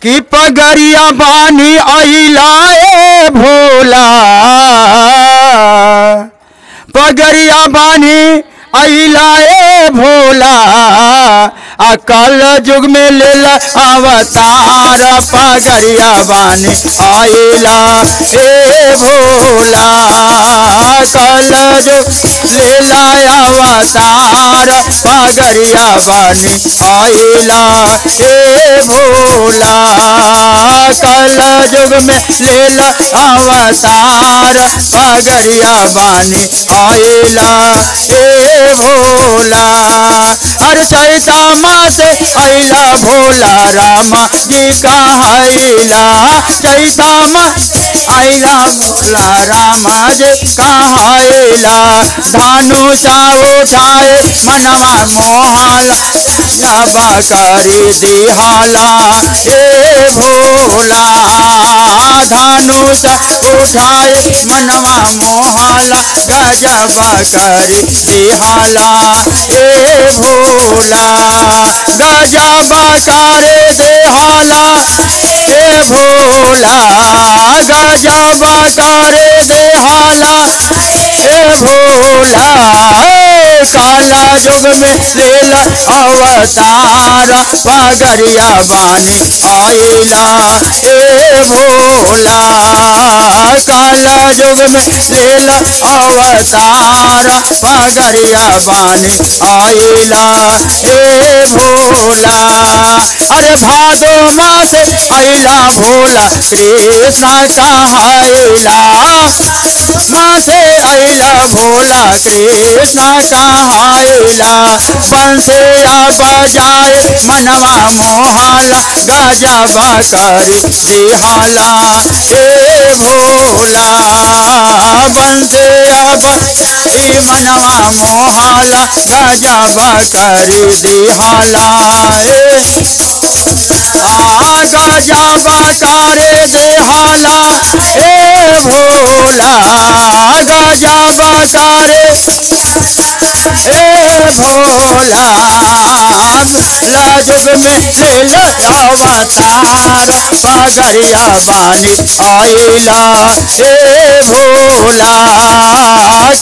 कि पगरिया बानी अइला ए भोला, पगरिया बानी अइला ए भोला, आ कल युग में लेला अवतार, पगरिया बानी अइला ए भोला, कल युग लेला अवतार, पगरिया बानी अइला ए भोला, कल युग में लेला अवतार, पगरिया बानी अइला ए भोला। अरे चैता मास अइला भोला रामा जी कहाइला, चैता मास अइला भोला रामा जी कहाइला, धनुषा उठाए मनवा मोहाला, नबा करी दिहाला ए भोला, धनुषा उठाए मनवा मोहाला, गजब करी दिहाला ए भोला, गजब करे देहाला ए भोला, गजब करे देहाला ए भोला, काला युग में लेला अवतार, पगरिया बानी अइला ए भोला, काला युग में लेला अवतार, पगरिया बानी अइला ए भोला। अरे भादो मास अइला भोला कृष्ण कहाइला, मासे अइला भोला कृष्ण कहाइला, बंसिया बजाए मनवा मोहाला, गजब करी दिहाला ए भोला, बंसिया बजाए मनवा मोहाला, गजब करी दिहाला ए गजब करे देहाला ए भोला, गजब करे ए भोला, जुग में लेला अवतार, पगरिया बानी अइला ए भोला,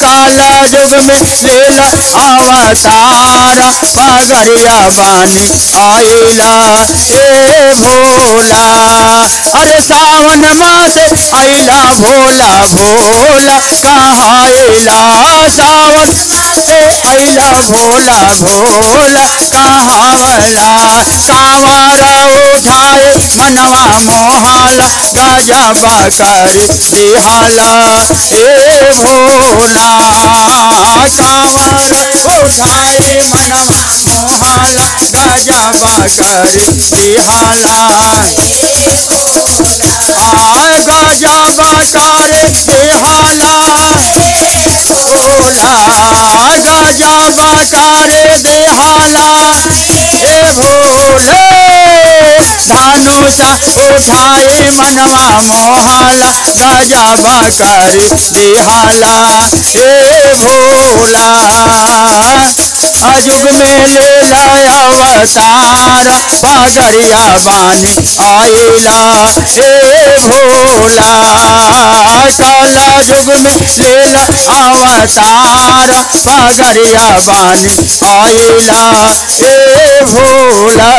काला युग में लेला अवतार, पगरिया बानी अइला ए भोला। अरे सावन मास अइला भोला भोला कहाइला, सावन से अइला भोला भोला कहावला, कांवर उठाए मनवा मोहाला, गजब कर दिहाला ए भोला, कांवर उठाए मनवा मोहाला, गजब कर दिहाला, गजब कर दिहाला भोला, गजब कर दिहाला ए भोले, धनुषा उठाए मनवा मोहाला, गजब कर दिहाला ए भोला, अजुग में लेला अवतार, पगरिया बानी अइला ए भोला, काला युग में लेला अवतार, पगरिया बानी अइला ए भोला।